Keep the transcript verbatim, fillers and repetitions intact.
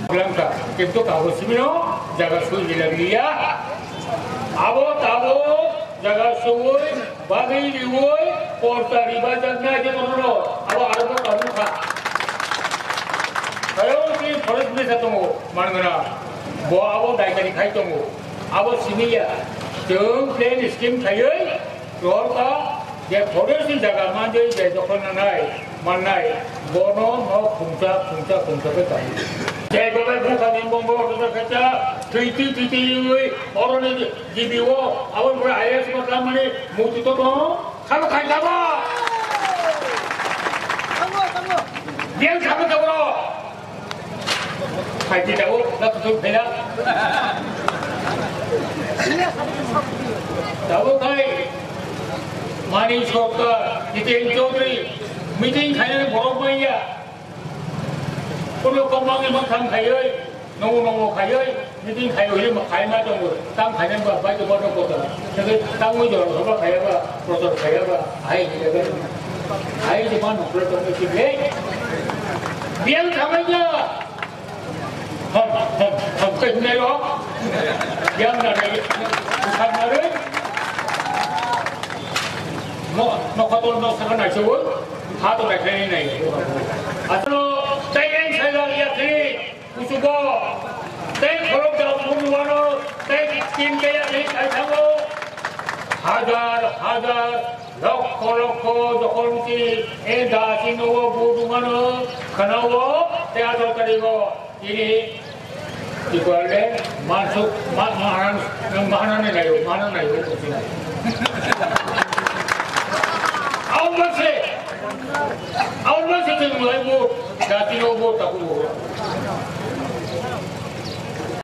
Belangka, kintu tabuk simi no jaga sui jilak liya. Abo tabuk jaga sui bagwi riwi porta riba jaknai je tono no. Abo aro bo tabuk kha. Kayo si forest minister tongo, mangana. Bo abo daikari khai tongo. Abo simi ya. Chwng plan scheme khaiwi Rohorkha je forest ni jaga manjwi je dokhol nanai, mannai, bono no khungsa, khungsa, khungsa khe tangwi. Je babai bukha ni bongbo khe khe twi twi twi twi wi oro ni G B O, abo pura I A S ma tangmani mukti to bo, khalo khai tabo. Biang khabo tabo. Hai di tabuk, na tutu phela. Tabuk hai, Mani Sarkar, Jiten Chaudhary, meeting khainani borok manya. Ulo komang ni makham khaioi, nongo nongo khaioi, meeting khaioi, ma khai ma tongo, tam khainani ba, bai to bodo koto. Tei tangwi jora soba khaiya ba, prochar khaiya ba, hai di ba. Hai di ba, nokle tongo si, hey. Biang khamanya. Ham, ham, ham, kai nai ro. Yang na nai, bukan na re. No, no, kau tu no, sana nai sebut. Ha tu nai, nai, nai. Asal, tei yang saya lihat ni, kusubo. Tei khorok jauh pun wano, tei tin kaya ni, kai sango. Hajar, hajar, lokho, lokho, jokhon si, e dasi no, bu dumano, khana wo, tei asal kari wo. Ini, ikual de, masuk, ma-, mahanan, mahanan ni layo, mahanan layo, kusi layo. Aun masih, aun masih tu mulai bu, dati lo bu, taku bu.